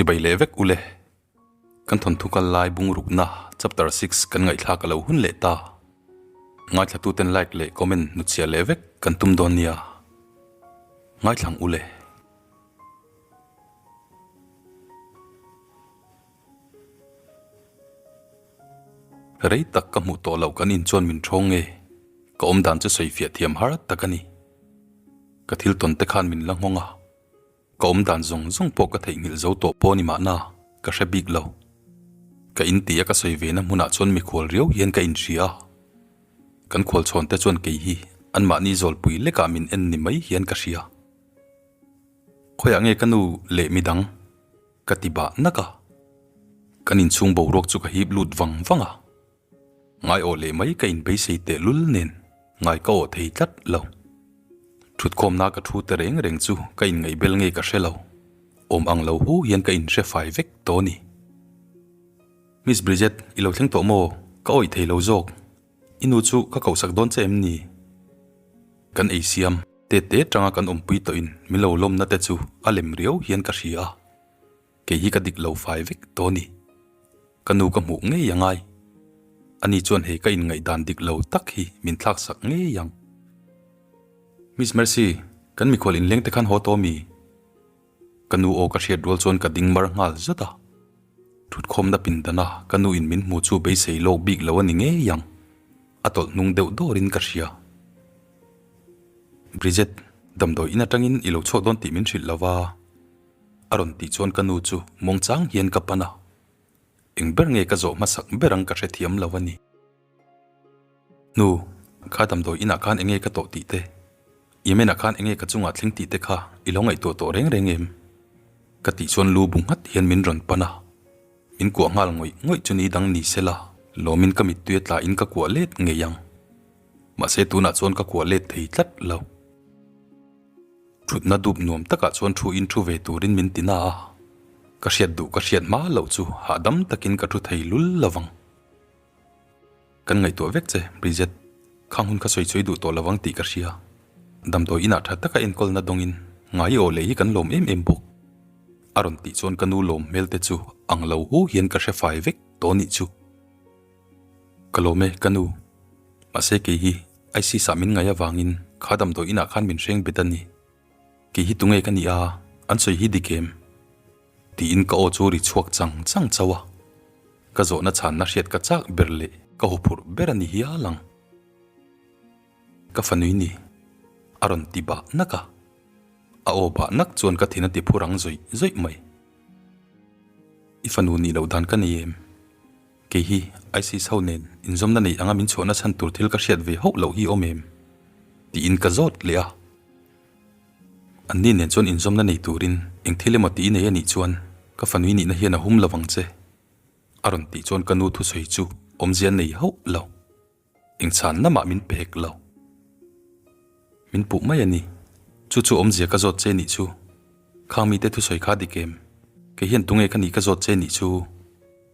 Chibai leh vek ule. Kan thawnthu kal lai bungrukna chapter 6 kan ngaihthlak a lo hun leh ta. Ngaithlatuten like leh comment hnutchhiah leh vek kan tum dawn nia. Ngaithlang ule. Rei tak ka hmuh tawh loh kan in chuan min thawng nge? Ka awm dan chu sawi fiah thiam har tak a ni. Ka thil tawn te khan min la nghawng a, ka awm dan zawng zawng pawh ka theihnghilh zo tawh pawh ni mahna ka hre bik lo. Ka in tia ka sawi ve na hmunah chuan mikhual riau hian ka inhria a, kan khualchhawn te chuan kei hi anmahni zawlpui lekah min en ni mai hian ka hria. Khawiah nge ka nu leh midang? Ka ti bah nak a, kan inchhung boruak chu ka hip lut vang vang a, ngai awh leh mai ka inbeisei tehlul nen ngai ka awh thei tlat lo. Thutkhawmna ka thu te reng reng chu ka inngaihbel nge ka hre lo, awm ang lo hu hian ka inhre fai vek tawh a ni. Miss Bridget, i lo thleng tawh maw? Ka awih thei lo zawk. I nu chu ka kohsak dawn che em ni? Kan ei siam. Tete tanga kan awmpui tawhin min lo lawmna te chu a lem riau hian ka hria a, kei hi ka dik lo fai vek tawh a ni. Ka nu ka hmuh ngei a ngai. Ani chuan hei ka inngaihdan dik lo tak hi min thlaksak ngei ang. Miss Mercy, kan mikhual inleng te khan haw tawh mi? Ka nu aw ka hriat rual chuan ka ding mar nghal zat a. Thutkhawmna pindana ka nu in min hmu chu beisei lawk bik lo a ni ngei ang. A tawlh hnung deuh dawrin ka hria. Bridget, damdawi in atangin i lo chhuak dawn tih min hrilh lo va, a rawn tih chuan ka nu chu muangchang hian ka pan a. Eng ber nge ka zawh hmasak ber ang ka hrethiam lo a ni. Nu, kha damdawi inah khan enge ka tawh tih te, Yemen-ah khan enge ka chungah thleng tih te kha i lo ngaihtuah tawh reng reng em? Ka tih chuan lu bu nghat hian min rawn pan a. Min kuah nghal ngawih ngawih chu ni dang ni sela, lawmin ka mittui a tla in ka kuah let ngei ang. Mahse tunah chuan ka kuah let thei tlat lo. Thutna dup nuam takah chuan thu in thu ve turin min ti na a, ka hriat duh ka hriat hma loh chu hahdam takin ka thu thei lul lovang. Kan ngaihtuah vek che, Bridget. Khang hun kha sawi sawi duh tawh lovang tih ka hria. Damdawi inah tha taka enkawlna dawngin ngai aw leh hi kan lawm em em bawk. A rawn tih chuan ka nu lawm hmel te chu ang lo hu hian ka hre fai vek tawh nih chu. Ka lawm e, ka nu. Mahse kei hi ISIS ah min ngaih avangin kha damdawi inah khan min hreng bet a ni. Kei hi tunge ka nih a, an sawi hi dik em? Tiin ka aw chu ri chhuak chang chang chauh a. Ka zawhna chhanna hriat ka chak ber leh ka huphurh ber a ni hial ang. Ka fanui ni, a rawn ti bah nak a. A aw bah nak chuan ka thin a ti phur ang zawih zawih mai. I fanu nih loh dan ka nei em? Kei hi ISIS ho nen inzawmna nei anga min chhuahna chhan tur thil ka hriat ve hauh loh hi awm em? Tiin ka zawt leh a. Anni nen chuan inzawmna nei turin eng thil emaw tih i nei a nih chuan ka fanui nihna hian a hum lo vang che, a rawn tih chuan ka nu thusawi chu awmzia nei hauh lo. Eng chhanna mah min pek lo. Min puh mai a ni. Chu chu awmzia ka zawt che nih chu. Khang mite thusawi kha dik em? Kei hian tunge ka nih ka zawt che nih chu.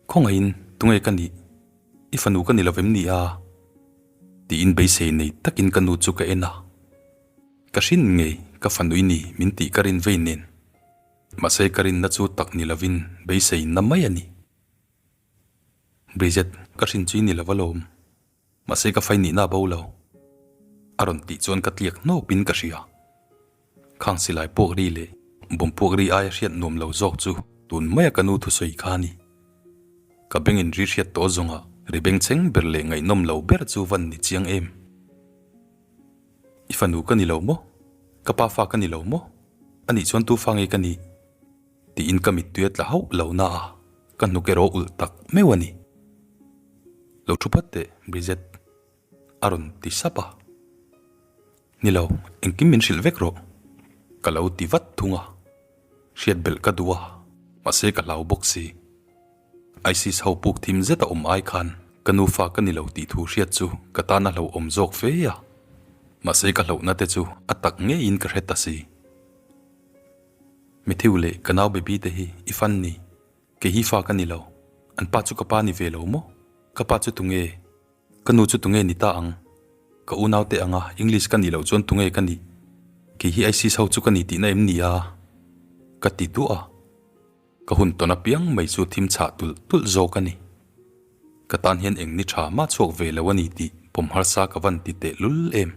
Khawngaihin tunge ka nih? I fanu ka ni lo vem ni a? Tiin beisei nei takin ka nu chu ka en a. Ka hrin ngei ka fanui ni min tih ka rin vei nen. Mahse ka rinna chu tak ni lovin beiseinna mai a ni. Bridget, ka hrin chu i ni lo alawm. Mahse ka fai nihna a bo lo. A rawn tih chuan ka tliak hnawpin ka hria. Khang silai puak ri leh bawm puak ri aia hriat nuam lo zawk chu tun maia ka nu thusawi kha a ni. Ka bengin ri hriat tawh zawngah ri bengchheng ber leh ngaihnawm lo ber chu van ni chiang em. I fanu ka ni lo maw? Ka pa fa ka ni lo maw? Anih chuan tu fa nge ka nih? Tiin ka mittui a tla hauh lo na a, ka hnuk erawh ulh tak meuh a ni. Lo thu phat teh, Bridget, a rawn ti sap a. Ni lo, engkim min hrilh vek rawh, ka lo ti vat thung a. Hriat belh ka duh a, mahse ka hlau bawk si. ISIS ho puk thim zet a awm ai khan ka nufa ka ni lo tih thu hriat chu ka tan a hlauhawm zawk fe a, mahse ka hlauhna te chu a tak ngeiin ka hre ta si. Matthew leh ka nau baby te hi i fan ni, kei hi fa ka ni lo, an pa chu ka pa ni ve lo maw? Ka pa chu tunge? Ka nu chu tunge ni ta ang? Ka unau te anga English ka nih loh chuan tunge ka nih? Kei hi ISIS ho chu ka ni tihna em ni a? Ka ti duah a. Ka hun tawn apiang mai chu thim chhah tulh tulh zawk a ni. Ka tan hian eng ni tha mah chhuak ve lo a ni tih pawm harsa ka van ti teh lul em.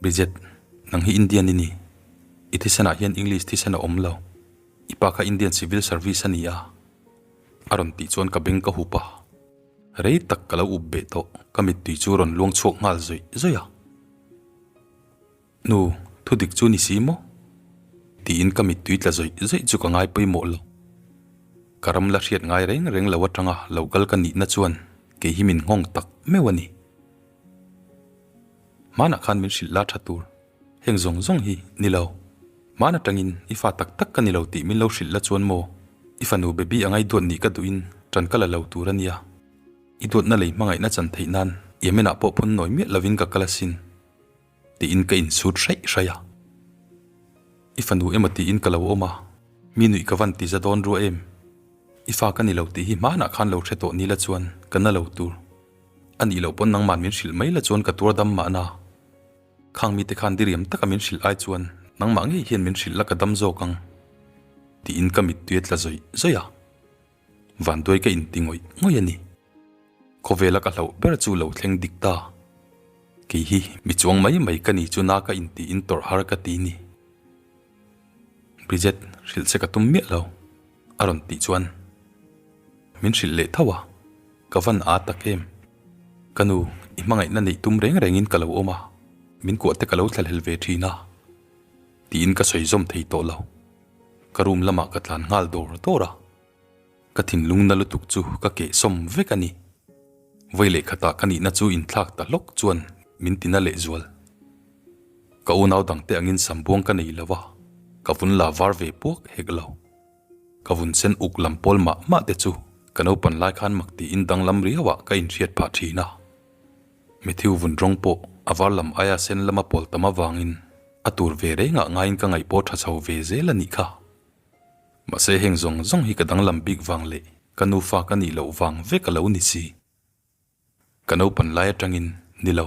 Bridget, nang hi Indian i ni. I thisenah hian English thisen a awm lo. I pa kha Indian Civil Service a ni a. A rawn tih chuan ka beng ka hup a. Rei tak ka lo up beh tawh, ka mittui chu rawn luang chhuak nghal zawih zawih a. Nu, thu dik chu ni si maw? Tiin ka mittui tla zawih zawih chu ka ngai pawimawh lo. Ka ram la hriat ngai reng reng lo atanga lo kal ka nihna chuan kei hi min nghawng tak meuh a ni. Hmanah khan min hrilh la tha tur, heng zawng zawng hi ni lo. Hman atangin i fa tak tak ka ni lo tih min lo hrilh la chuan maw? I fanu baby a ngaihduat nih ka duhin tan ka la lo tur a nia. I duatna lei hmangaihna chan theih nan Yemen-ah pawh phun nawi miah lovin ka kal asin. Tiin ka insut hraih hraih a. I fanu emaw tiin ka lo awm a, mi nuih ka van ti za dawn rua em? I fa ka ni lo tih hi hmanah khan lo hre tawh ni la chuan ka na lo tur. A nih loh pawn nangman min hrilh mai la chuan ka tuar dam mahna. Khang mite khan diriam taka min hrilh ai chuan nangmah ngei hian min hrilh la ka dam zawk ang. Tiin ka mittui a tla zawih zawih a. Vanduai ka inti ngawih ngawih a ni. Khawvela ka hlauh ber chu lo thleng dik ta. Kei hi mi chuang mai mai ka ni chu na ka intiin tawrh har ka ti ni. Bridget, hrilh che ka tum miah lo, a rawn tih chuan min hrilh leh tho a, ka van aa tak em. Ka nu, i hmangaihna neih tum reng rengin ka lo awm a, min kuah te ka lo thlahlel ve thin a, tiin ka sawi zawm thei tawh lo. Ka room lamah ka tlan nghal dawr dawr a, ka thinlung na lutuk chu ka kehsawm vek a ni. Vawi leh khatah ka nihna chu inthlak ta hlawk chuan min tina lehzual. Ka unau dangte angin sambuang ka nei lo a, ka vun la var ve puak hek lo. Ka vun sen uk lam pawl mah mah te chu ka naupan lai khan mak tiin danglam riauah ka inhriat phah thin a. Matthew vun rawng pawh a var lam aia sen lama pawl tam avangin a tur ve rengah ngaiin ka ngaih pawh tha chho ve zel a nih kha. Mahse heng zawng zawng hi ka danglam bik vang leh ka nufa ka nih loh vang vek a lo ni si. Ka naupan lai atangin ni lo.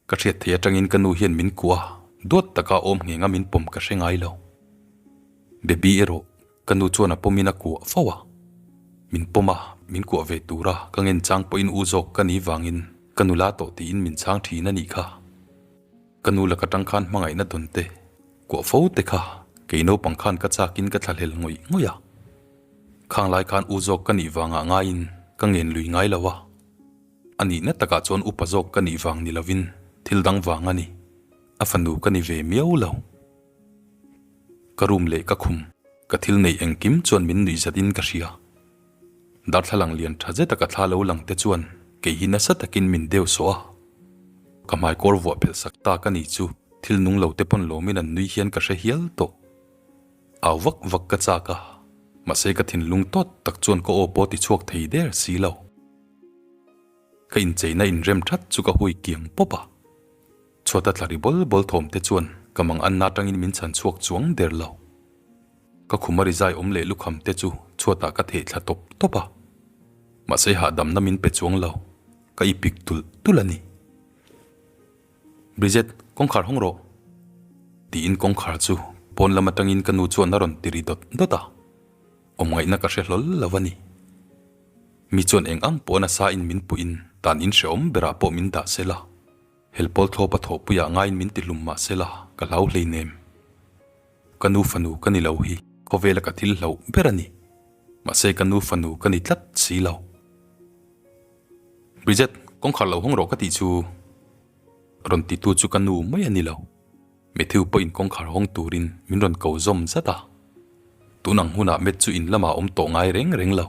Ka hriat theih atangin ka nu hian min kuah a, duat taka awm nghenga min pawm ka hre ngai lo. Baby erawh ka nu chuan a pawmin a kuah fo a. Min pawm a, min kuah ve tura ka ngen chang pawhin u zawk ka ni vangin ka nula tawh tiin min chhang thin a nih kha. Ka nu laka tang khan hmangaihna dawn te, kuah fo te kha kei naupang khan ka chakin ka thlahlel ngawih ngawih a. Khang lai khan u zawk ka nih vangah ngaiin ka ngen lui ngai lo a. A nihna takah chuan upa zawk ka nih vang ni lovin thil dang vang a ni. A fanu ka ni ve miau lo. Ka room leh ka khum, ka thil neih engkim chuan min nuih zatin ka hria. Darthlalang lian tha zeta ka thla lo lang te chuan kei hi nasa takin min deu sawh a. Ka hmaikawr vuah phelh sak ta ka ni chu thil nung lo te pawn lawmin an nui hian ka hre hial tawh. Au vak vak ka chak a, mahse ka thinlung tawt tak chuan ka aw pawh ti chhuak thei der si lo. Ka incheina inrem that chu ka hui kiang pawp a. Chhuata tla ri bawl bawl thawm te chuan ka mang anna atangin min chhan chhuak chuang der lo. Ka khuma rizai awm leh lukham te chu chhuatah ka theh thla tawp tawp a. Mahse hahdamna min pe chuang lo, ka ipik tulh tulh a ni. Bridget, kawngkhar hawng rawh! Tiin kawngkhar chu pawn lam atangin ka nu chuan a rawn ti ri dawt dawt a. Awmngaihna ka hre hlawl lo a ni. Mi chuan eng ang pawh nasa in min puh in dan in hrehawm berah pawh min dah sela. Helpawl thlawpa thawhpuiah ngaiin min ti hlum mah sela ka hlau hleinem. Ka nu fanu ka ni lo hi khawvela ka thil hlauh ber a ni. Mahse ka nu fanu ka ni tlat si lo. Bridget, kawngkhar lo hawng rawh ka tih chu rawn titu chu ka nu mai a ni lo. Matthew pawhin kawngkhar hawng turin min rawn ko zawm zat a. Tun ang hunah Matt chu in lamah a awm tawh ngai reng reng lo.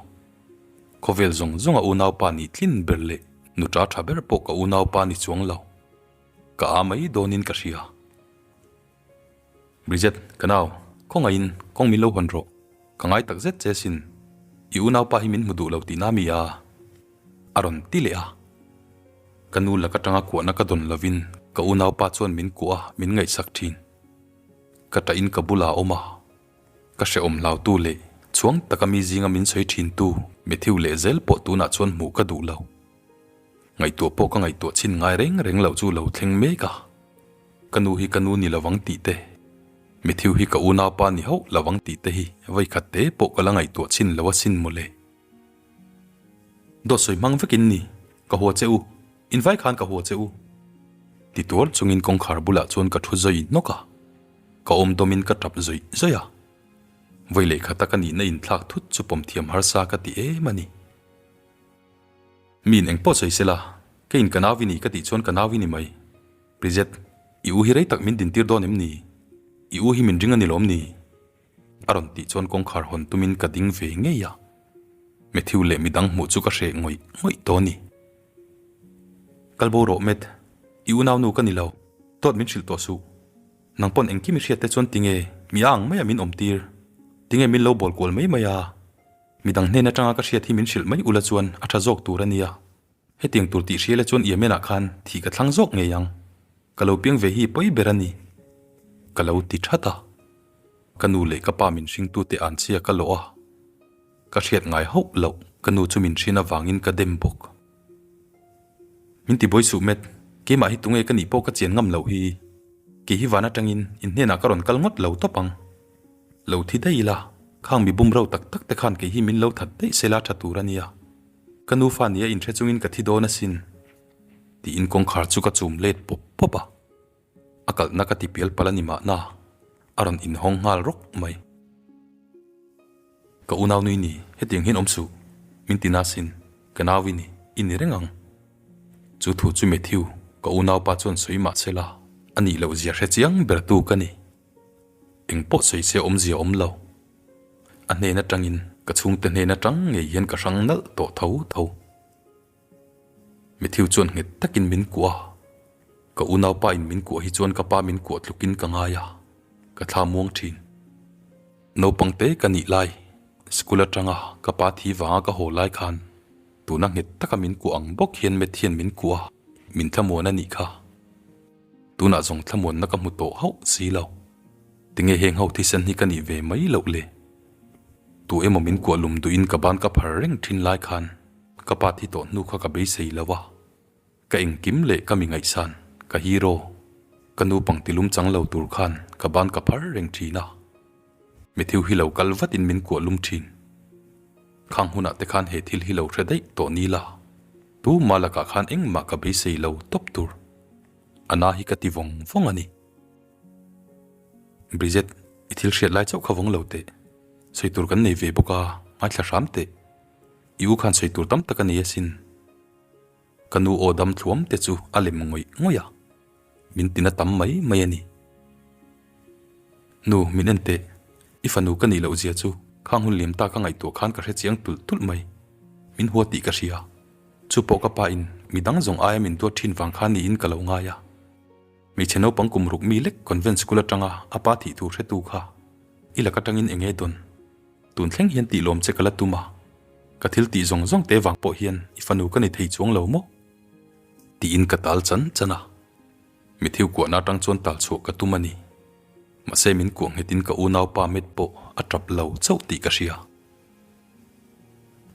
Khawvel zawng zawnga unaupa nih tlin ber leh nuta tha ber pawh ka unaupa ni chuang lo. Ka aa mai dawnin ka hria. Bridget, ka nau, khawngaihin kawng min lo hawn rawh. Ka ngai tak zet che sin. I unaupa hi min hmu duh lo tihna mi a? A rawn ti leh a. Ka nu lak atanga kuahna ka dawn lovin ka unaupa chuan min kuah a, min ngaihsak thin. Ka ṭahin ka bulah a awm a. Ka hrehawm hlautu leh chhuang taka mi zinga min sawi thintu Matthew leh zel pawh tunah chuan hmuh ka duh lo. Ngaihtuah pawh ka ngaihtuah chhin ngai reng reng loh chu lo thleng mek a. Ka nu hi ka nu ni lovang tih te. Matthew hi ka unaupa ni hauh lo ang tih te hi vawikhat te pawh ka la ngaihtuah chhin lo asin mawle. Dawt sawi hmang vekin ni, ka hua che u, invai khan ka hua che u. Ti tuar chungin kawngkhar bulah chuan ka thu zawi nawk a, ka awm dawmin ka tap zawih zawih a. Vawi lehkhata ka nihna inthlak thut chu pawm thiam harsa ka ti em a ni. Miin engpawh sawi sela, keiin ka nau i ni ka tih chuan ka nau i ni mai. Bridget, i u hi rei tak min dintir dawn em ni? I u hi min ring a ni lawm ni? A rawn tih chuan kawngkhar hawn tumin ka ding ve ngei a. Matthew leh midang hmuh chu ka hreh ngawih ngawih tawh a ni. Kal bo rawh Matt, i unaunu ka ni lo, dawt min hrilh tawh suh. Nang pawn engkim i hriat te chuan tinge mi a ang maia min awmtir? Tinge min lo bawl kual mai mai a? Midang hnen atanga ka hriat hi min hrilh mai ula chuan a tha zawk tur a nia. Hetiang tur tih hriala chuan Yemen ah khan thih ka thlang zawk ngei ang. Ka lo piang ve hi pawi ber a ni. Ka lo ti that a. Ka nu leh ka pa min hringtute an chhia ka lawh a. Ka hriat ngai hauh loh ka nu chu min hrin avangin ka dem bawk. Min ti buai suh Matt, keimah hi tunge ka nih pawh ka chian ngam loh hi. Kei hi van atangin in hnenah ka rawn kal ngawt lo tawp ang. Lo thi daih ila, khang mi bum ro tak tak te khan kei hi min lo that daih sela tha tur a nia. Ka nufa nia inhre chungin ka thi dawn asin. Tiin kawngkhar chu ka chum let pawp pawp a. A kalhna ka ti pial palh a ni mahna, a rawn inhawng nghal rawk mai. Ka unau nui ni, hetiang hian awm suh, min ti na sin, ka nau i ni, i ni reng ang. Chu thu chu Matthew, ka unaupa chuan sawi mah se la, a nih loh zia hre chiang ber tu ka ni. Eng pawh sawi se awmzia awm lo. A hnen atangin ka chhungte hnen atang ngei hian ka hrang nalh tawh tho tho. Matthew chuan nghet takin min kuah a, ka unaupa in min kuah hi chuan ka pa min kuah tlukin ka ngai a, ka thla muang thin. Naupang te ka nih lai, school atanga ka pa thi vanga ka haw lai khan tuna nghet taka min kuah ang bawk hian Matt hian min kuah a, min thlamuan a nih kha. Tunah zawng thlamuanna ka hmu tawh hauh si lo. Tinge heng ho thisen hi ka nih ve mai loh le? Tu emaw min kuah lum duhin ka ban ka phar reng thin lai khan ka pa thi tawh hnu kha ka beisei lo a. Ka engkim leh ka mi ngaihsan, ka hero, ka nu pangti lum chang lo tur khan ka ban ka phar reng thin a. Matthew hi lo kal vatin min kuah lum thin. Khang hunah te khan he thil hi lo hre daih tawh ni la, tuma lakah khan engmah ka beisei lo tawp tur. A na hi ka ti vawng vawng a ni. Bridget, i thil hriat lai chauh kha vawng lo teh. Sawi tur kan nei ve bawk a, ngaithla hram teh. I u khan sawi tur tam tak a nei asin. Ka nu aw dam thluam te chu a lem ngawih ngawih a, min tina tam mai mai a ni. Nu, min en teh. I fanu ka nih loh zia chu khang hun liam ta ka ngaihtuah khan ka hre chiang tulh tulh mai. Min hua tih ka hria. Chu pawh ka pa in midang zawng aia min duat thin vang kha niin ka lo ngai a. Hmeichhe naupang kum ruk mi lek convent school atanga a pa thih thu hretu kha i lak atangin eng nge dawn? Tun thleng hian tih lawm che ka la tum a, ka thil tih zawng zawng te vang pawh hian i fanu ka ni thei chuang lo maw? Tiin ka tal chan chan a, Matthew kuahna atang chuan tal chhuah ka tum a ni. Mahse min kuah nghetin ka unaupa Matt pawh a tap lo chauh tih ka hria.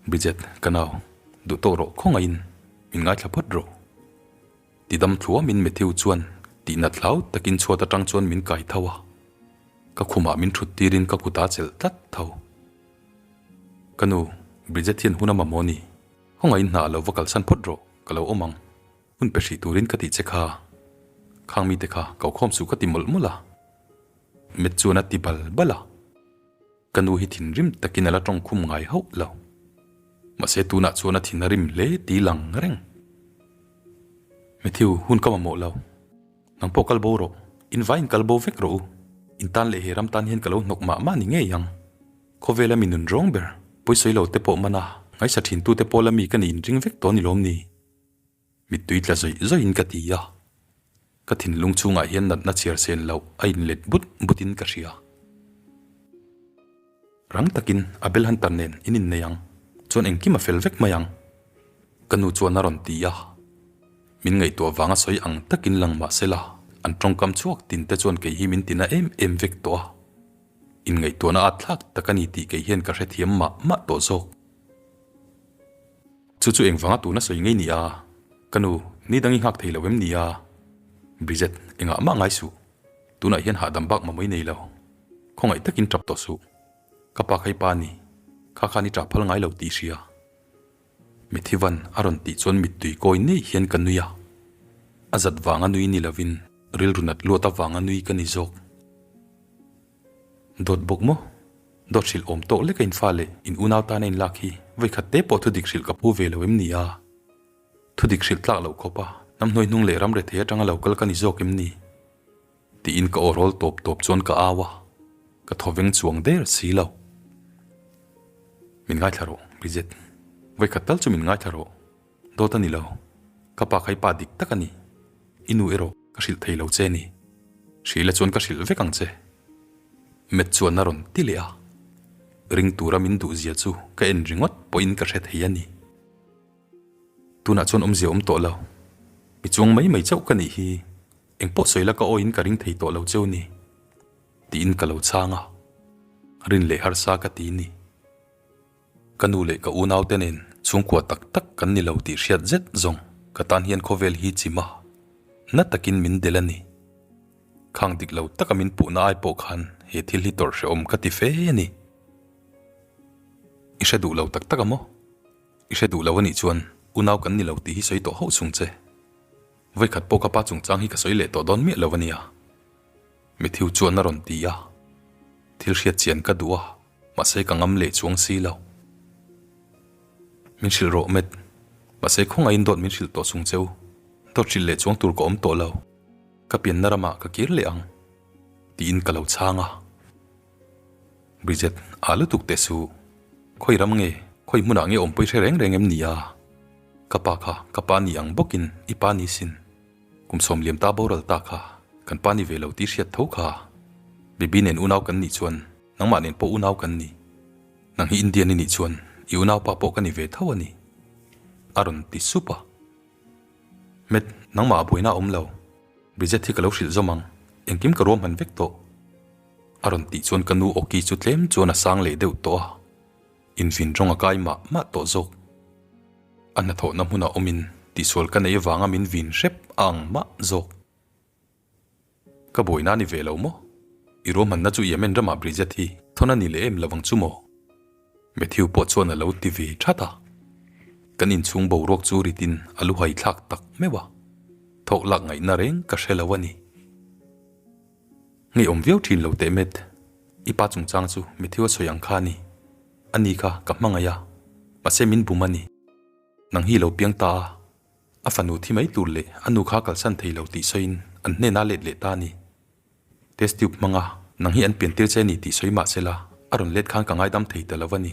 Bridget, ka nau, duh tawk rawh khawngaihin min ngaithla phawt rawh. Tidam thluamin Matthew chuan tihnat hlau takin chhuat atang chuan min kai tho a, ka khumah min thut tirin ka kut a chelh tlat tho. Ka nu, Bridget hian hun a mamawh ni? Khawngaihin hna a lo va kalsan phawt rawh, ka lo awm ang. Hun pe hrih turin ka tih che kha. Khang mite kha ko khawm suh ka ti mawlh mawlh a. Matt chuan a ti bal bal a. Ka nu hi thinrim takin a la tawng khum ngai hauh lo. Mahse tunah chuan a thin a rim hle ti lang reng. Matthew, hun ka mamawh lo. Nang pawh kal bo rawh. In vaiin kal bo vek rawh u. In tan leh he ram tan hian ka lo hnawk mah mah ni ngei ang. Khawvela mi nun rawng ber, pawisawi lo te pawh mana ngaihsa thintute pawla mi ka nih inring vek tawh ni lawm ni? Mittui tla zawih zawihin ka ti a, ka thinlung chhungah hian natna chhiar sen loh a inlet but butin ka hria. Rang takin Abel Hunter nen in innei ang, chuan engkim a fel vek mai ang, ka nu chuan a rawn ti a. Min ngaihtuah vanga sawi ang takin lang mah sela, an tawngkam chhuak tin te chuan kei hi min tina em em vek tawh a. Inngaihtuahna at thlak tak a ni tih kei hian ka hrethiam mah mah tawh zawk. Chu chu engvanga tuna sawi ngei ni a? Ka nu, ni dang i nghak thei lo em ni a? Bridget, engah mah ngai suh. Tunah hian hahdam bak mamawih nei lo. Khawngaih takin ṭap tawh suh. Ka pa kha i pa a ni. Kha khan i ṭah phal ngai lo tih i hria. Mithivan a rawn tih chuan mittui kawi nei hian ka nui a. A zat vanga nui ni lovin rilru nat luat avanga nui ka ni zawk. Dawt bawk maw? Dawt hrilh awm tawh leka in fa leh in unau tana in lak hi vawikhat te pawh thudik hrilh ka phu ve lo em ni a? Thudik hrilh tlak loh khawpa hnamhnuai hnung leh ram rethei atanga lo kal ka ni zawk em ni? Tiin ka aw rawl tawp tawp chuan ka au a, ka thaw veng chuang der si lo. Min ngaithla rawh, Bridget. Vawikhat tal chu min ngaithla rawh. Dawt a ni lo. Ka pa kha i pa dik tak a ni. I nu erawh ka hrilh thei lo che ni. Hrilh a chuan ka hrilh vek ang che. Met chuan a rawn ti leh a. Ring tura min duh zia chu ka en ringawt pawhin ka hre thei a ni. Tunah chuan awmzia awm tawh lo. Mi chuang mai mai chauh ka nih hi. Engpawh sawi la ka awiin ka ring thei tawh lo cheu ni. Tiin ka lo chhang a. Rin leh harsa ka ti ni. Ka nu leh ka unaute nen chhungkua tak tak kan ni lo tih hriat zet zawng ka tan hian khawvel hi chim a, na takin min delh a ni. Khang dik lo taka min puhna ai pawh khan he thil hi tawrh hrehawm ka ti fe a ni. I hre duh lo tak tak a maw? I hre duh lo a nih chuan unau kan ni lo tih hi sawi tawh hauh chung che. Vawikhat pawh ka pa chungchang hi ka sawi leh tawh dawn miah lo a nia. Matthew chuan a rawn ti a, thil hriat chian ka duh a, mahse ka ngam leh chuang si lo. Min hrilh rawh Matt, mahse khawngaihin dawt min hrilh tawh chung cheu, dawt hrilh leh chuang tur ka awm tawh lo, ka pianna ramah ka kir leh ang, tiin ka lo chhang a. Bridget, a lutuk teh suh, khawi ram nge, khawi hmunah nge awmpui hre reng reng em ni a? Ka pa kha ka pa ni ang bawkin i pa ni sin. Kum sawmliam ta boral ta kha kan pa ni ve lo tih hriat tho kha. Bibi nen unau kan nih chuan nangmah nen pawh unau kan ni. Nang hi Indian i nih chuan i unaupa pawh ka ni ve tho a ni. A rawn ti sup a. Matt, nangmah a buaina a awm lo. Bridget hi ka lo hrilh zawm ang. Engkim ka ruahman vek tawh. A rawn tih chuan ka nu awki chu tlem chuan a sang leh deuh tawh a. Invin rawng a kai mah mah tawh zawk. A hnathawhna hmunah awmin tihsual ka nei avanga min vin hrep a ang mah zawk. Ka buaina a ni ve lo maw? I ruahmanna chu Yemen ramah Bridget hi thawn a ni leh em lovang chu maw? Matthew pawh chuan a lo ti ve that a. Kan inchhung boruak chu ritin a luhai thlak tak meuh a. Thawk lak ngaihna reng ka hre lo a ni. Ngeiawm viau thin lo teh Matt. I pa chungchang chu Matthew a sawi ang kha a ni. A ni kha ka hmangaih a, mahse min bum a ni. Nang hi lo piang ta a, a fanu thi mai tur leh a nu kha kalsan thei lo tih sawiin an hnenah let leh ta a ni. Test tube hmanga nang hi an piantir che a ni tih sawi mahse la, a rawn let khan ka ngaidam thei ta lo a ni.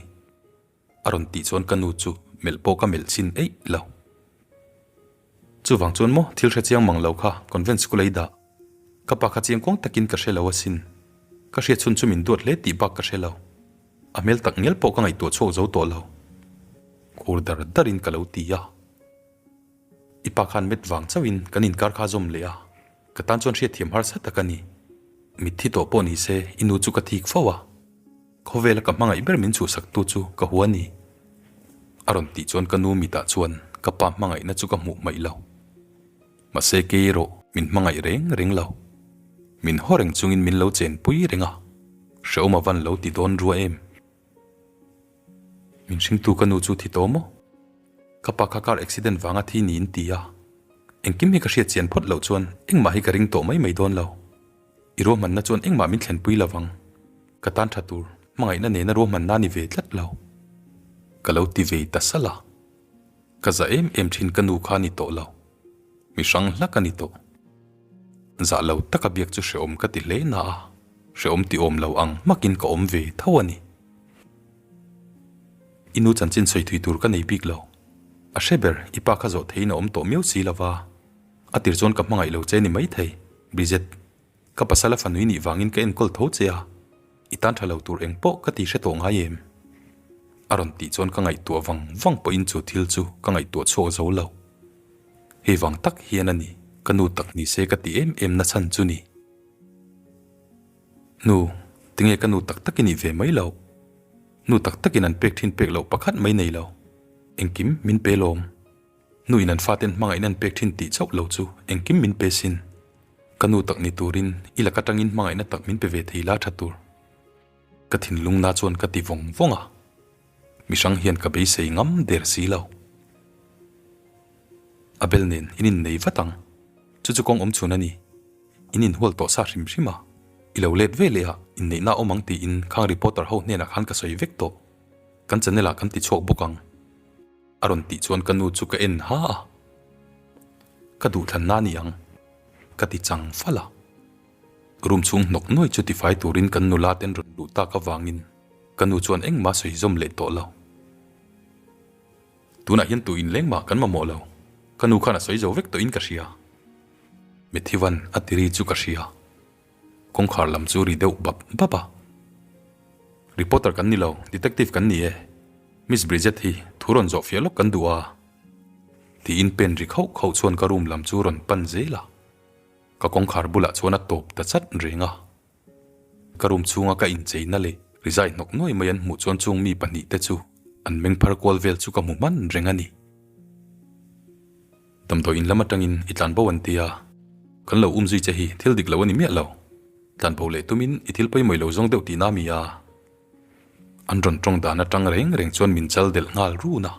A rawn tih chuan ka nu chu melh pawh ka melh chhin eih lo. Chuvang chuan maw thil hre chiang mang lo kha convent school a i dah. Ka pa kha chiang kuang takin ka hre lo asin. Ka hriat chhun chu min duat hle tih bak ka hre lo. A hmel tak ngial pawh ka ngaihtuah chhuak zo tawh lo. Khur dar darin ka lo ti a. I pa khan met vang chauhin kan inkar kha zawm leh a, ka tan chuan hriatthiam harsa tak a ni. Mitthi tawh pawh ni se i nu chu ka thik fo a. Khawvela ka hmangaih ber min chhuhsaktu chu ka hua ni. A rawn tih chuan ka nu mitah chuan ka pa hmangaihna chu ka hmuh hmaih lo. Mahse kei erawh min hmangaih reng reng lo. Min haw reng chungin min lo chenpui reng a, hrehawm a van lo ti dawn rua em. Min hringtu ka nu chu thi tawh maw? Ka pa kha car accident vanga thi niin ti a, engkim hi ka hriat chian phawt loh chuan engmah hi ka ring tawh mai mai dawn lo. I ruahmanna chuan engmah min thlenpui lo vang. Ka tan tha tur, hmangaihna nena ruahmanna a ni ve tlat lo. Ka lo ti vei ta salh a. Ka za em em thin ka nu kha a ni tawh lo. Mi hrang hlak a ni tawh. Zah lo taka biak chu hrehawm ka ti hle na a, hrehawm ti awm lo ang hmakin ka awm ve tho a ni. I nu chanchin sawi thui tur ka nei bik lo. A hre ber, i pa kha zawh theiin a awm tawh miau si lo va. A tir chuan ka hmangaih lo che ni maithei, Bridget. Ka pasal a fanui nih vangin ka enkawl tho che a, i tan tha lo tur eng pawh ka ti hre tawh ngai em? A rawn tih chuan ka ngaihtuah vang vang pawhin chu thil chu ka ngaihtuah chhuak zo lo. Hei vang tak hian a ni, ka nu tak ni se ka ti em em na chhan chu ni. Nu, tinge ka nu tak tak i nih ve mai loh? Nu tak takin an pek thin pek loh pakhat mai nei lo. Engkim min pe lawm. Nu in an faten hmangaihna an pek thin tih chauh lo chu engkim min pe sin. Ka nu tak ni turin i lak atangin hmangaihna tak min pe ve thei la tha tur. Ka thinlung na chuan ka ti vawng vawng a, mihrang hian ka beisei ngam der si lo. Abel nen in innei vat ang, chu chu kawng awm chhun a ni. In inhual tawh sa hrim hrim a, i lo let ve leh a, inneihna a awm ang tiin khang reporter ho hnenah khan ka sawi vek tawh. Kan channel ah kan ti chhuak bawk ang. A rawn tih chuan ka nu chu ka en ha a, Ka duhthlanna a ni ang, ka ti chang fal a. Room chhung hnawk nuai chu tifai turin kan nula ten rawn luh tak avangin ka nu chuan engmah sawi zawm leh tawh lo. Tunah hian tu inleng mah kan mamawh lo, ka nu khan a sawi zo vek tawhin ka hria. Matthew-a'n a ti ri chu ka hria. Kawngkhar lam chu ri deuh bap bap a. Reporter kan ni lo, detective kan ni e. Miss Bridget hi thu rawn zawh fiah lawk kan duh a. Tiin pen ri khauh khauh chuan ka room lam chu rawn pan zel a. Ka kawngkhar bulah chuan a tawp ta chat reng a. Ka room chhunga ka incheina leh rizai hnawk nuai mai an hmuh chuan chung mi pahnihte chu an meng phar kual vel chu ka hmu hman reng a ni. Damdawi in lam atangin i tlanbo an ti a, kan lo umzui che hi thil dik lo a ni miah lo. Tlanbo leh tumin i thil pawimawih lo zawng deuh tihna a mi a. An rawn tawng dan atang reng reng chuan min chal delh nghal run a.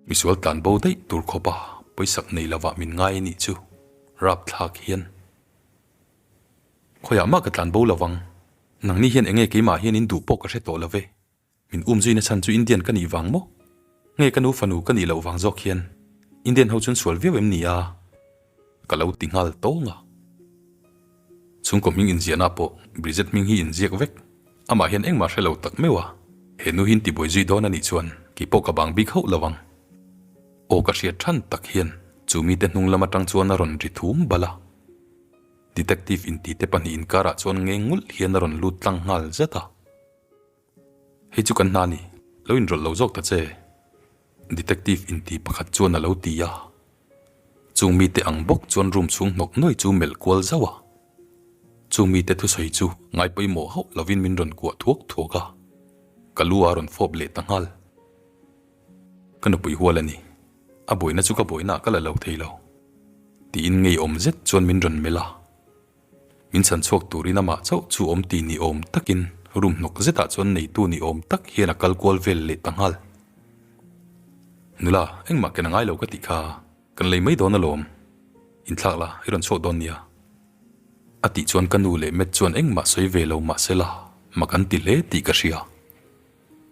Misual tlanbo daih tur khawpa pawisak nei lovah min ngai a nih chu rapthlak hian. Khawiah mah ka tlanbo lovang, nangni hian enge keimah hian in duh pawh ka hre tawh lo ve. Min um zuina chhan chu Indian ka nih vang maw? Nge ka nu fanu ka nih loh vang zawk hian Indian ho chuan sual viau em ni a? Ka lo ti nghal tawng a. Chhungkaw hming inziahna pawh Bridget hming hi inziak vek. Amah hian engmah hre lo tak meuh a, he nu hi in tibuai zui dawn a nih chuan kei pawh ka bang bik hauh lo ang. Aw ka hriat than tak hian chu mite hnung lam atang chuan a rawn ri thum bal a. Detective intite pahnih inkarah chuan ngeng ngulh hian a rawn lut tlang nghal zat a. Hei chu kan hna ni, lo inrawlh lo zawk ta che, Detective inti pakhat chuan a lo ti a. Chung mite ang bawk chuan room chhung hnawk nuai chu melh kual zauh a. Chung mite thusawi chu ngai pawimawh hauh lovin min rawn kuah thuak thuak a, ka lu a rawn fawp leh ta nghal. Ka nupui hual a ni, a buaina chu ka buainaah ka la lo thei lo, tiin ngeiawm zet chuan min rawn melh a. Min chhan chhuak turin amah chauh chu awm ti ni awm takin room hnawk zetah chuan neitu ni awm tak hian a kal kual vel leh ta nghal. Nula, engmah ken a ngai lo ka tih kha, kan lei mai dawn alawm. Inthlak la, i rawn chhuak dawn nia. A tih chuan ka nu leh Matt chuan engmah sawi ve lo mah sela, mak an ti hle tih ka hria.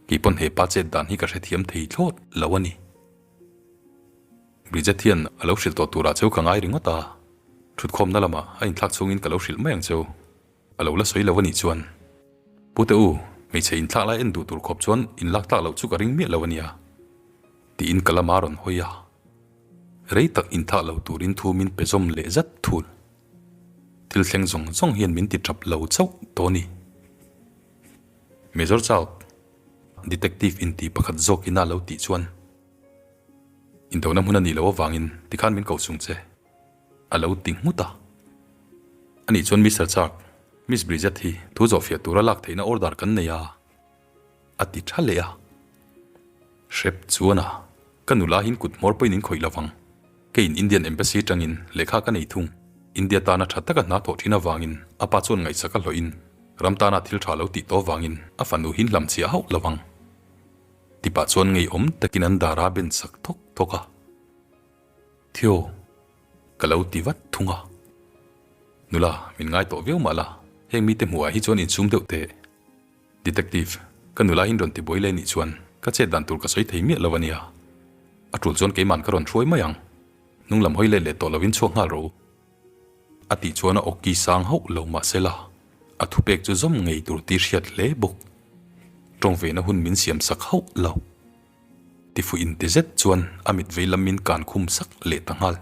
Kei pawn he pa chet dan hi ka hrethiam thei thlawt lo a ni. Bridget hian a lo hrilh tawh turah cheu ka ngai ringawt a, thutkhawmna lamah a inthlak chhungin ka lo hrilh mai ang cheu. A lo la sawi lo a nih chuan, Pute u, hmeichhe inthlak lai en duh tur khawp chuan inlak tlak loh chu ka ring miah lo a nia, tiin ka lama rawn hawi a. Rei tak inthlak lo turin thu min pe zawm leh zat thul. Thil thleng zawng zawng hian min ti tap lo chauh tawh a ni. Major Chauth, Detective inti pakhat zawkin a lo tih chuan, Indona hmun a nih loh avangin tikhan min ko chung che, a lo ti nghut a. Anih chuan Mister Clark, Miss Bridget hi thu zawhfiah tura lak theihna order kan nei a, a ti tha leh a. Hrep chuan a, ka nula hian kut hmawr pawhin in khawih lovang. Keiin Indian Embassy atangin lehkha ka nei thung. India tana tha taka hna thawh thin avangin a pa chuan ngaihsak a hlawhin ram tana thil tha lo tih tawh avangin a fanu hi hlamchhiah hauh lovang. Tipah chuan ngeiawm takin an dar a ben sak thawk thawk a. Theo, ka lo ti vat thung a. Nula, min ngai tawh viau mah la, heng mite hmuhah hi chuan insum deuh teh. Detective, ka nula in rawn ti buai leh nih chuan ka chet dan tur ka sawi thei miah lo a nia. A tul chuan keiman ka rawn hruai mai ang. Hnung lam hawi let leh tawh lovin chhuak nghal rawh u. A tih chuan a awki sang hauh lo mahsela a thupek chu zawm ngei tur tih hriat hle bawk. Tawng veina hun min siam sak hauh lo. Tifuh inti zet chuan a mit vei lam min kan khum sak leh ta nghal.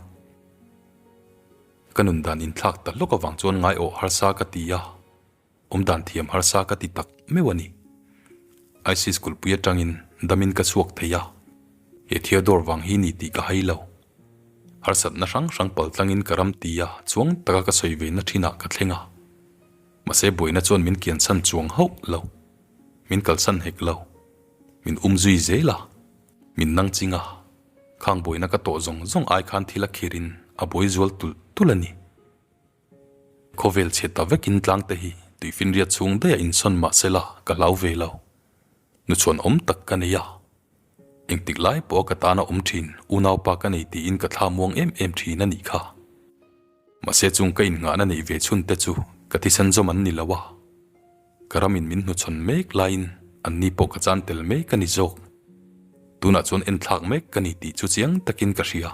Ka nun dan inthlak ta hlawk avang chuan ngaiawh harsa ka ti a. Awm dan thiam harsa ka ti tak meuh a ni. ISIS kulhpui atangin damin ka chhuak thei a, he Theodore vang hi ni tih ka hai lo. Harsatna hrang hrang pal tlangin ka ram ti a, chuang taka ka sawi ve na thinah ka thleng a. Mahse buaina chuan min kiansan chuang hauh lo. Min kalsan hek lo. Min um zui zel a, min nang ching a. Khang buaina ka tawh zawng zawng ai khan thil a khirin a buai zual tulh tulh a ni. Khawvel chhe ta vekin tlang te hi Tuifinriat chhung daih a insawn mah sela ka hlau ve lo. Nuchhuan awm tak ka nei a. Engtik lai pawha ka tana awm thin unaupa ka nei tiin ka thla muang em em thin a nih kha. Mahse chung ka innghahna neih ve chhun te chu ka thisen zawm an ni lo a. Ka ramin min hnuchhawn mek laiin anni pawh ka chan tel mek a ni zawk. Tunah chuan enthlak mek ka ni tih chu chiang takin ka hria.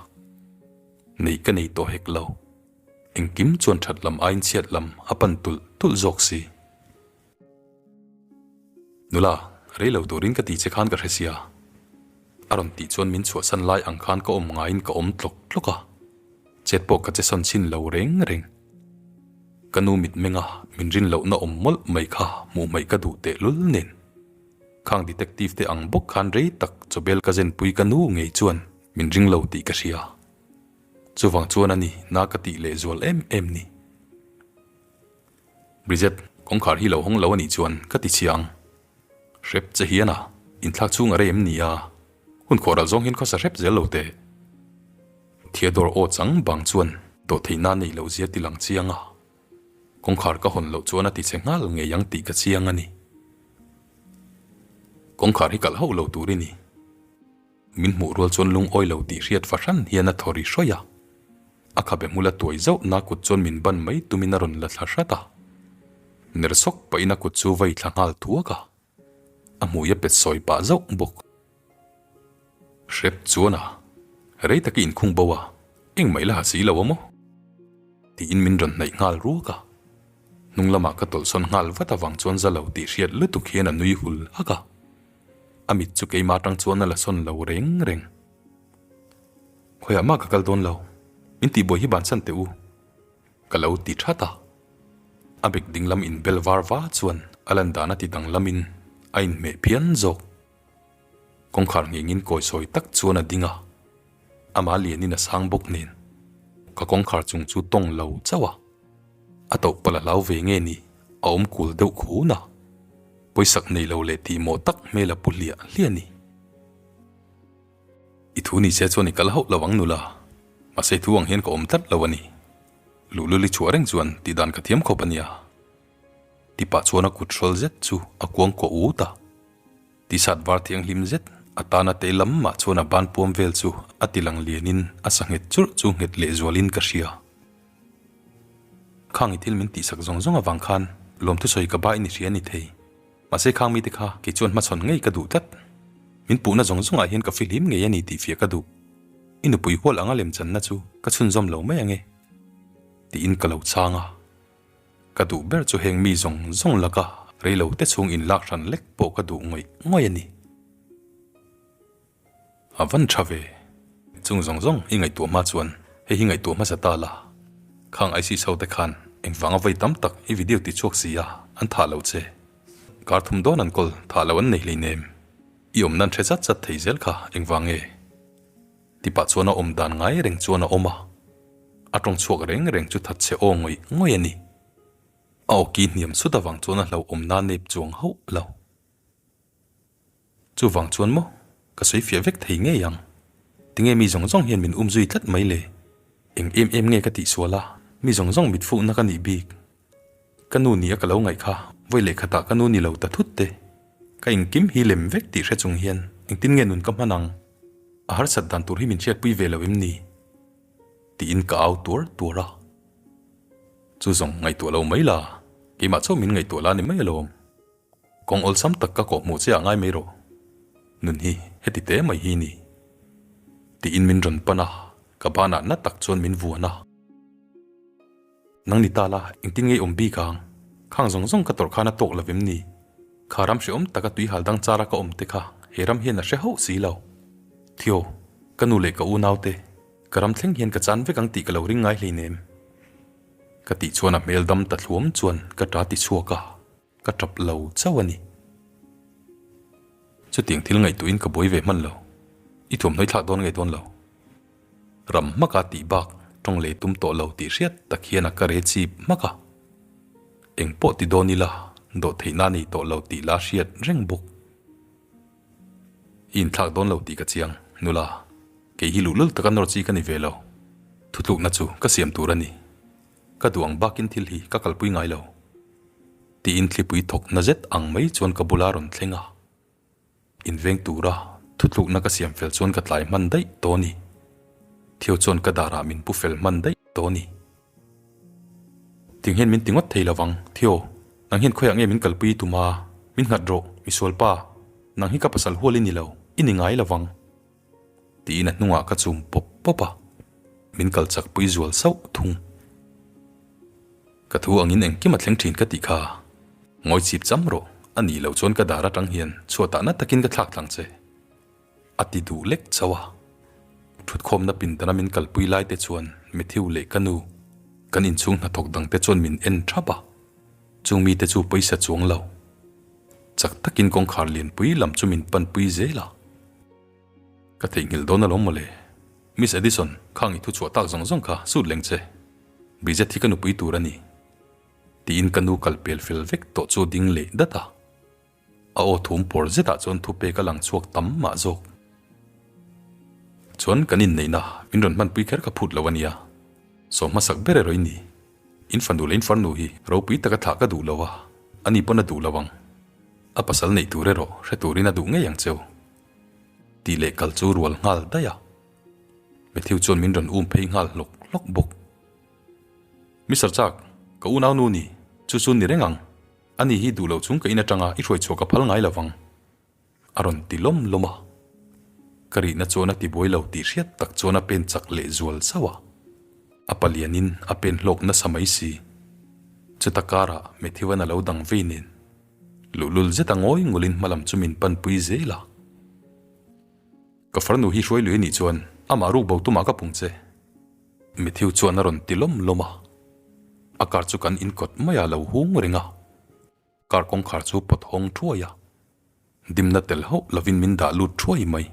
Neih ka nei tawh hek lo. Engkim chuan that lam aiin chhiat lam a pan tulh tulh zawk si. Nula, rei lo turin ka ti che khan ka hre sia. A rawn tih chuan min chhuahsan lai ang khan ka awm ngaiin ka awm tlawk tlawk a. Chet pawh ka che sawn chhin lo reng reng. Ka nu mitmenga min rin lohna awm mawlh mai kha hmuh hmaih ka duh tehlul nen. Khang detective te ang bawk khan rei tak chawbel ka zenpui ka nu ngei chuan min ring lo tih ka hria. Chuvang chuan a ni na ka tih lehzual em em ni. Bridget, kawngkhar hi lo hawng lo a nih chuan ka ti chhia ang. Hrep che hian a, inthlak chhung a rei em ni a? Hun khawh ral zawng hian khawsa hrep zel lo teh. Theodore aw chang bang chuan dawhtheihna nei loh zia ti lang chiang a. Kawngkhar ka hawn loh chuan a ti che nghal ngei ang tih ka chiang a ni. Kawngkhar hi kalh hauh lo tur i ni. Min hmuh rual chuan lungawi lo tih hriat fahran hian a thaw ri hrawih a. A khabe hmul a tuai zauh na kut chuan min ban mai tumin a rawn la thla hrat a. Ner sawk pahin a kut chu vai thla nghal thuak a. A hmui a pet sawi pah zauh bawk. Hrep chuan a rei tak i inkhung bo a, engmah i la ha si lo a maw? Tiin min rawn hnaih nghal ruak a. Hnung lamah ka tawlhsawn nghal vat avang chuan za lo tih hriat lutuk hian a nui hul hak a. A mit chu keimah atang chuan a la sawn lo reng reng. Khawiah mah ka kal dawn lo, min tihbuai hi bansan teh u, ka lo ti that a. A bek dinglam inbel var va chuan a lan dan a ti danglamin a inhmeh phian zawk. Kawngkhar nghengin kawisawi tak chuan a ding a, amah lianin a sang bawk nen ka kawngkhar chung chu tawng lo chauh a. A toh palh a hlau ve nge ni, a awm kul deuh khun a. Pawisak nei lo leh tihmawh tak hmel a pu hliah hliah a ni. I thu ni se chuan i kal hauh lo ang nula, mahse i thu ang hian ka awm tlat lo a ni. Luhlul i chhuah reng chuan tihdan ka thiam khawp a nia. Tipah chuan a kut hrawl zet chu a kuang kawh ut a. T-shirt var thianghlim zet a tana te lam mah chuan a ban puam vel chu a ti lang lianin a sa nghet churh chu nghet lehzualin ka hria. Khang i thil min tihsak zawng zawng avang khan lawmthu sawi ka ba i ni hria ni thei. Mahse khang mite kha kei chuan hmachhawn ngei ka duh tlat. Min puhna zawng zawngah hian ka fihlim ngei a ni tih fiah ka duh. I nupui hual anga lemchanna chu ka chhunzawm lo mai ange. Tiin ka lo chhang a. Ka duh ber chu heng mi zawng zawng laka reilo te chhung inlak hran lek pawh ka duh ngawih ngawih a ni. A van tha ve. Chung zawng zawng i ngaihtuah hma chuan hei hi ngaihtuah hmasa ta la. Khang ISIS ho te khan engvanga vawi tam tak i video ti chhuak si a, an thah lo che. Kar thum dawn an kawl thah lo an nei hleinem. I awm nan hre chat chat thei zel kha engvang nge? Ti pah chuan a awm dan ngai reng chuan a awm a. A tawng chhuak reng reng chu that che aw ngawih ngawih a ni. A awki hniam sut avang chuan a hlauhawm na nep chuang hauh lo. Chuvang chuan maw, ka sawi fiah vek thei ngei ang. Tinge mi zawng zawng hian min um zui tlat mai le? Eng em em nge ka tihsual a, mi zawng zawng mit fuhna ka nih bik? Ka nu nia ka lo ngaih kha, vawi leh khatah ka nu ni lo ta thut te. Ka engkim hi lem vek tih hre chung hian engtin nge nun ka hman ang? A harsat dan tur hi min hriatpui ve lo em ni? Tiin ka au tuar tuar a. Chu zawng ngaihtuah lo mai la, keimah chauh min ngaihtuah la ni mai alawm. Kawng awlsam tak ka kawhhmuh che ah ngai mai rawh. Nun hi heti te mai hi ni. Tiin min rawn pan a, ka banah na tak chuan min vuan a. Nang ni ta la, engtin nge i awm bik ang? Khang zawng zawng ka tawrh khan a tawk lo vem ni? Kha ram hrehawm taka tui hal dang chara ka awm te kha he ram hian a hre hauh si lo. Theo, ka nu leh ka unau te, ka ram thleng hian ka chan vek ang tih ka lo ring ngai hleinem. Ka tih chuan a hmel dam ta thluam chuan ka ta ti chhuak a. Ka tap lo chauh a ni. Chutiang thil ngaihtuahin ka buai ve hman lo. I thuamhnawi thlak dawn nge dawn lo? Ram hmaka tih bak tawng lei tum tawh lo tih hriat tak hian a ka re chip hmak a. Eng pawh ti dawn ila dawhtheihna nei tawh lo tih la hriat reng bawk. I inthlak dawn lo tih ka chiang, nula. Kei hi luhlul taka nawr chi ka ni ve lo. Thutlukna chu ka siam tur a ni. Ka duh ang bakin thil hi ka kalpui ngai lo. Tiin thlipui thawk na zet ang mai chuan ka bula rawn thleng a. Inveng tura thutlukna ka siam fel chuan ka tlai hman daih tawh a ni. Theo chuan ka darah min pu fel hman daih tawh a ni. Ting hian min ti ngawt thei lovang, Theo, nang hian khawiah nge min kalpui i tum a? Min nghat rawh, misualpa, nang hi ka pasal hual i ni lo, i ni ngai lovang. Tiin a hnungah ka chum pawp pawp a, min kal chak pui zual sauh thung. Ka thu angin engkim a thleng thin ka tih kha. Ngawi chip cham rawh, a nih loh chuan ka dar atang hian chhuatah na takin ka thlak tlang che. A ti duh lek chauh a. Thutkhawmna pindana min kalpui lai te chuan Matthew leh ka nu, kan inchhung hnathawk dang te chuan min en thap a. Chung mite chu pawisa chuang lo. Chak takin kawngkhar lianpui lam chu min panpui zel a. Ka theihnghilh dawn alawm mawle. Miss Edison, khang i thu chhuah tak zawng zawng kha sut leng che. Bridget hi ka nupui tur a ni. Tiin ka nu kal pel fel vek tawh chu ding leh dat a. A aw thum pawr zetah chuan thupek a lang chhuak tam mah zawk. Chuan kan inneihna min rawn hmanpui kher ka phut lo a nia. Saw hmasak ber erawh i ni. In fanu leh in farnu hi ropui taka thlah ka duh lo a, ani pawn a duh lo ang. A pasal neih tur erawh hre turin a duh ngei ang cheu. Tih leh kal chu rual nghal daih a. Matthew chuan min rawn um phei nghal hlawk hlawk bawk. Mister Chak, ka unau nu ni, chu chu ni reng ang. Ani hi duh lo chung ka in atanga i hruai chhuah ka phal ngai lo vang. A rawn ti lawm lawm a. Ka rihna chuan a ti buai lo tih hriat tak chuan a pen chak leh zual zauh a. A palianin a pen hlawk nasa mai si. Chuta karah Matthew-an a lo dang vei nen. Luhlul zeta ngawi ngulin hmalam chu min panpui zel a. Ka farnu hi hruai lui a nih chuan amah ruk bo tumah ka pung che. Matthew chuan a rawn ti lawm lawm a. A car chu kan inkawt mai a lo hung reng a. Car kawngkhar chu pawt hawng thuai a. Dimna tel hauh lovin min dah lut thuai mai.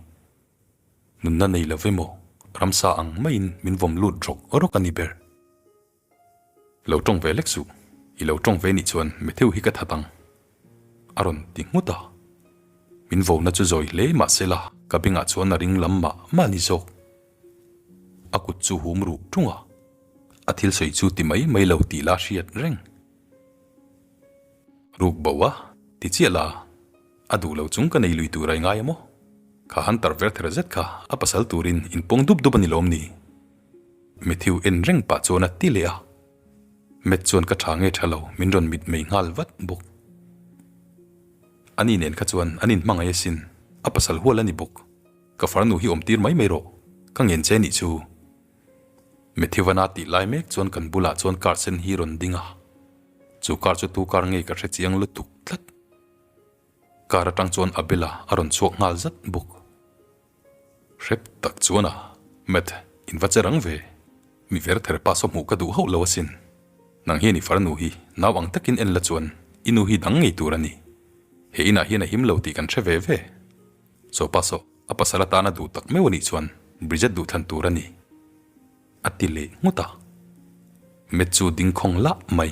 Nunna nei lo emaw ramsa ang maiin min vawm lut rawk rawk a ni ber. Lo tawng ve lek suh, i lo tawng ve nih chuan Matthew hi ka that ang, a rawn ti nghut a. Min vona chu zawi hle mah se la, ka bengah chuan a ring lam mah mah ni zawk. A kut chu hum ruh tung a, a thil sawi chu ti mai mai lo tih la hriat reng. Ruk bo a, ti chiah la, a duh lo chung ka nei lui tur a i ngai a maw? Kha Hunter ver ther zet kha a pasal turin inpawng dup dup a ni lawm ni? Matthew en reng pah chuan a ti leh a, Matt chuan ka tha nge tha lo min rawn mit mei nghal vat bawk. Ani nen kha chuan an inhmangaih asin, a pasal hual a ni bawk. Ka farnu hi awm tir mai mai rawh, ka ngen che nih chu. Matthew a na tih lai mek chuan kan bulah chuan car sen hi rawn ding a, chu car chu tu car nge ka hre chiang lutuk tlat. Car atang chuan Abel-a a rawn chhuak nghal zat bawk. Hrep tak chuan a, Matt, in va che rang ve. Mi ver ther pa saw hmuh ka duh hauh lo asin. Nang hian i farnu hi nau ang takin en la chuan i nu hi dang ngei tur a ni. He inah hian a him lo tih kan hre ve ve. Saw pa saw, a pasal atana duh tak meuh a nih chuan Bridget duh thlan tur a ni. A ti leh nghut a. Matt chu ding khawng lah mai.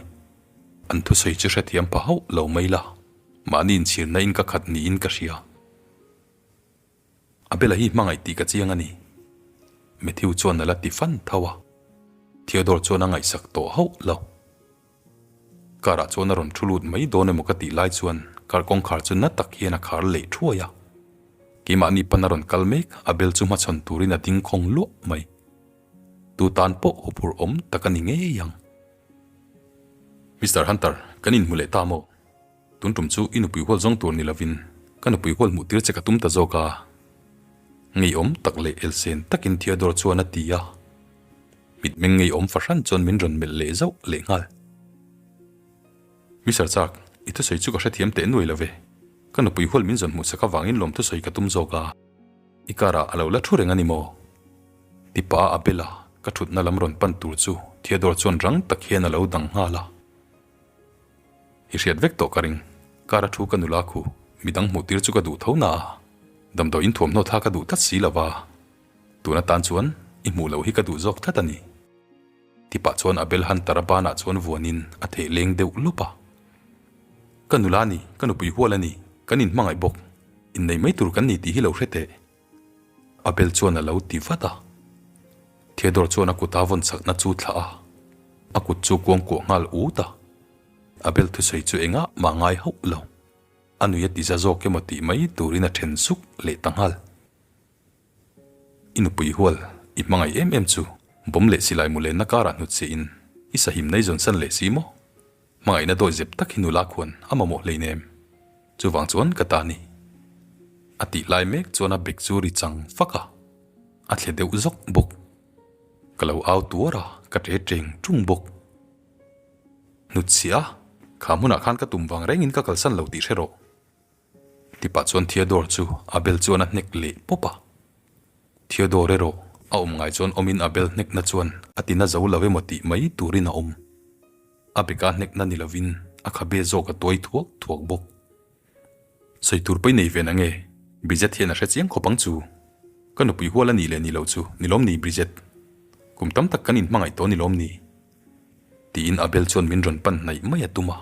An thusawi chu hrethiam pha hauh lo mai la, mahni inchhirna in ka khat niin ka hria. Abel-a hi hmangaih tih ka chiang a ni. Matthew chuan a la ti fan tho a, Theodore chuan a ngaihsak tawh hauh lo. Car-ah chuan a rawn thu lut mai dawn emaw ka tih lai chuan car kawngkhar chu na tak hian a khar leh thuai a. Keimahni pan a rawn kal mek, Abel chu hmachhawn turin a ding khawng luah mai. Tu tan pawh huphurh awm tak a ni ngei ang. Mister Hunter, kan inhmu leh ta maw? Tun tum chu i nupui hual zawng tur ni lovin ka nupui hual hmuh tir che ka tum ta zawk a. Ngeiawm tak leh elsen takin Theodore chuan a ti a. Mitmeng ngeiawm fahran chuan min rawn melh leh zauh leh nghal. Mister Chak, i thusawi chu ka hrethiam teh nuai lo ve. Ka nupui hual min zawn hmuhsak avangin lawm thusawi ka tum zawk a. I karah a lo la thu reng a ni maw? Tipa a bel a, ka thutna lam rawn pan tur chu Theodore chuan rang tak hian a lo dang nghal a. I hriat vek tawh ka ring. Kar a thu ka nula khu, midang hmuh tir chu ka duh tho na a, damdawi in thuamhnaw thlak ka duh tlat si lo va, tun atan chuan i hmuh loh hi ka duh zawk tlat a ni. Tipah chuan Abel Hunter-a banah chuan vuanin a theh leng deuh lawp a. Ka nula a ni, ka nupui hual a ni, kan inhmangaih bawk, innei mai tur kan ni tih hi lo hre teh. Abel chuan a lo ti vat a. Theodore chuan a kuta vawn chakna chu thlah a, a kut chu kuangkuah nghal ut a. Abel thusawi chu engah mah ngai hauh lo. A nui a ti za zawk emaw tih mai turin a then suk leh ta nghal. I nupui hual, i hmangaih em em chu bawm leh silai mu lenna karah hnut che in i sahim nei zawn san leh si maw? Hmangaihna dawi zep tak hi nula khuan a mamawh hleinem. Chuvang chuan ka ta ni. A tih lai mek chuan a bek chu ri chang fak a, a thle deuh zawk bawk. Ka lo au tuar a, ka ṭe ṭeng ṭung bawk. Hnutchhiah a, kha hmunah khan ka tum vang rengin ka kalsan lo tih hre rawh. Tipah chuan Theodore chu Abel chuan a hnek leh pawp a. Theodore erawh a awm ngai chuan awmin Abel hnekna chuan a tina zo lo emaw tih mai turin a awm. A beka hnekna ni lovin a khabe zawk a tuai thuak thuak bawk. Sawi tur pawh i nei ve na nge? Bridget hian a hre chiang khawp ang chu. Ka nupui hual a nih leh ni lo chu ni lawm ni Bridget? Kum tam tak kan inhmangaih tawh ni lawm ni? Tiin Abel chuan min rawn pan hnaih mai a tum a.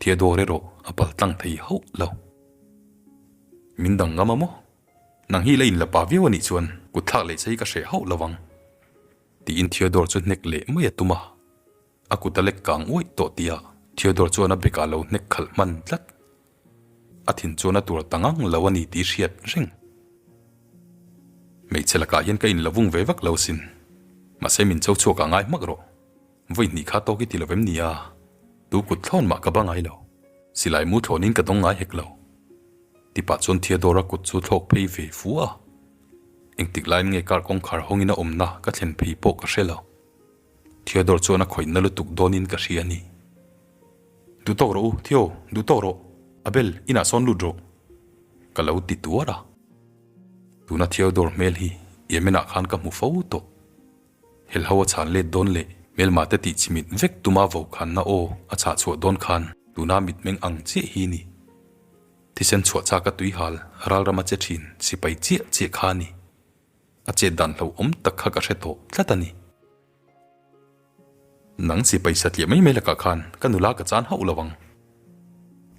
Theodore erawh a pal tlang thei hauh lo. Min dang ngam a maw? Nang hi la inla pa viau a nih chuan kut thlak leh che hi ka hreh hauh lo ang. Tiin Theodore chu hnek leh mai a tum a. A kut a lek kang uaih tawh tih ah Theodore chuan a bekah lo hnek khalh hman tlat. A thin chuan a tur ta ngang lo a ni tih hriat reng. Hmeichhe lakah hian ka inla vung ve vak lo sin. Mahse min cho chhuak ah ngai hmak rawh. Vawi hnih kha tawk i ti lo vem nia, tu kut thlawn mah ka ba ngai lo, silai mu thlawnin ka dawng ngai hek lo. Tipah chuan Theodore-a kut chu thlawk phei ve fu a, engtik laiin nge car kawngkhar hawngin a awmna ka thlen phei pawh ka hre lo. Theodore chuan a khawihna lutuk dawnin ka hria a ni. Duh tawk rawh u, Theo, duh tawk rawh, Abel, inah sawn lut rawh, ka lo ti tuar a. Tuna Theodore hmel hi Yemen-ah khan ka hmu fo tawh. Helho a chhan let dawn leh hmelma te tih chimit vek tuma vo khanna aw a chhah chhuah dawn khan tuna mitmeng ang chiah hi ni. Thisen chhuah chak a tuihal ralram a che thin sipai chiah chiah kha a ni. A chet dan hlauhawm tak kha ka hre tawh tlat a ni. Nang sipai satliah mai mai lakah khan ka nula ka chan hauh lo ang.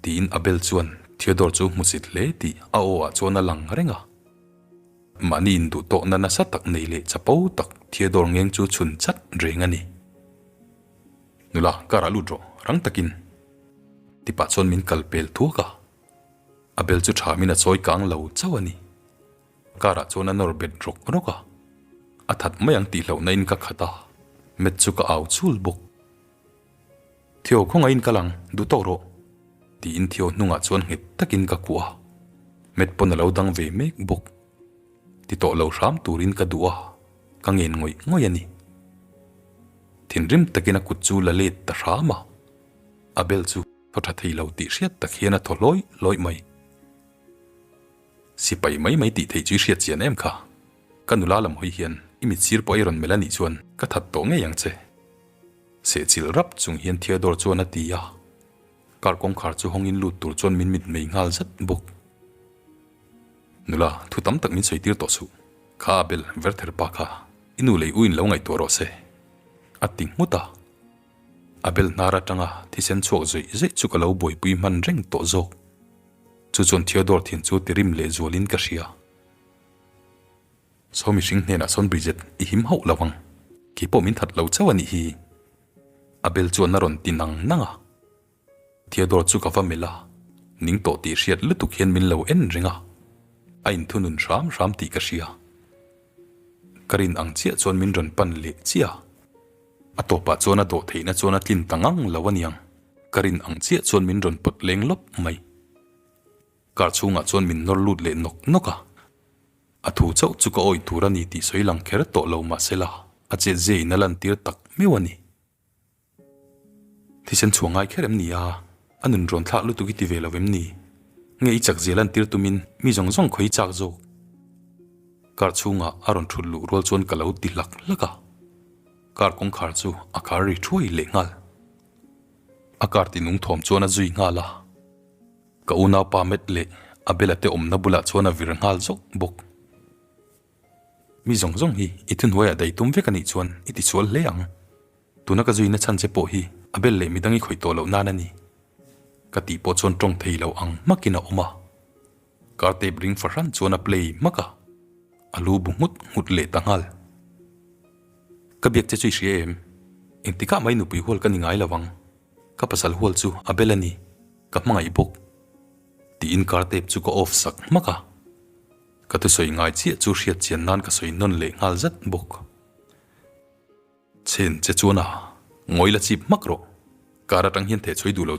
Tiin Abel chuan Theodore chu hmusit hle tih a aw ah chuan a lang reng a. Mahni induh tawhna nasa tak nei leh chapo tak Theodore ngeng chu chhun chat reng a ni. Nula, car ah lut rawh, rang takin. Tipah chuan min kal pel thuak a. A bel chu thamin a chawi kang lo chauh a ni. Car ah chuan a nawr bet rawk rawk a. A that mai ang tih hlauhna in ka khat a, Matt chu ka au chul bawk. Theo khawngaihin kal ang, duh tawk rawh. Tiin Theo hnungah chuan nghet takin ka kuah a, Matt pawn a lo dang ve mek bawk. Ti tawh lo hram turin ka duh a, ka ngen ngawih ngawih a ni. Thinrim takin a kut chu la let ta hram a, Abel chu thaw tha thei lo tih hriat tak hian a thaw hlawih hlawih mai. Sipai mai mai tih theih chu i hriat chian em kha? Ka nula lam hawi hian i mit sir pawh i rawn melh a nih chuan ka that tawh ngei ang che. Sehchilh rap chung hian Theodore chuan a ti a, car kawngkhar chu hawngin lut tur chuan min mit mei nghal zat bawk. Nula, thu tam tak min sawi tir tawh suh. Kha a bel Werther pa kha i nu lei u in lo ngaihtuah rawh se, a ti nghut a. A bel hnar atanga thisen chhuak zawih zawih chu ka lo buaipui hman reng tawh zawk. Chu chuan Theodore thin chu tirim leh zualin ka hria. Saw mihring hnenah sawn Bridget i him hauh lo ang, kei pawh min that lo chauh a nih hi. Abel chuan a rawn ti nang nang a. Theodore chu ka va melh a, ning tawh tih hriat lutuk hian min lo en reng a, a inthunun hram hram tih ka hria. Ka rin ang chiah chuan min rawn pan leh chiah a, a tawpah chuan a dawh theihna chuan a tlin ta ngang lo a niang, ka rin ang chiah chuan min rawn pawt leng lawp mai. Car chhungah chuan min nawr lut leh nawk nawk a. A thu chauh chu ka awih tur a ni tih sawi lang kher tawh lo mahsela a chet zia in a lantir tak meuh a ni. Thisen chhuah ngai kher em ni a? A nun rawn thlak lutuk i ti ve lo em ni? Nge i chak zia lantir tumin mi zawng zawng khawi i chak zawk? Car chhungah a rawn thut luh rual chuan ka lo ti hlak hlak a. Car kawngkhar chu a khar ri thuai leh nghal. A car ti nung thawm chuan a zui nghal a. Ka unaupa Matt leh Abel-a te awmna bulah chuan a vir nghal zawk bawk. Mi zawng zawng hi i thuhnuaiah dai tum vek a nih chuan i tisual hle ang. Tuna ka zuina chhan che pawh hi Abel leh midang i khawih tawh loh nan a ni. Ka tih pawh chuan tawng thei lo ang hmakin a awm a. Car tape ring fahran chuan a play hmak a, a lu bu nghut nghut leh ta nghal. Ka biak che chu i hria em? Engtikah mai nupui hual ka ni ngai lo ang. Ka pasal hual chu a bel a ni, ka hmangaih bawk. Tiin car tape chu ka off sak hmak a. Ka thusawi ngai chiah chu hriat chian nan ka sawi nawn leh nghal zat bawk. Chen che chuan a, ngawi la chip hmak rawh. Car atang hian theh chhuai duh lo.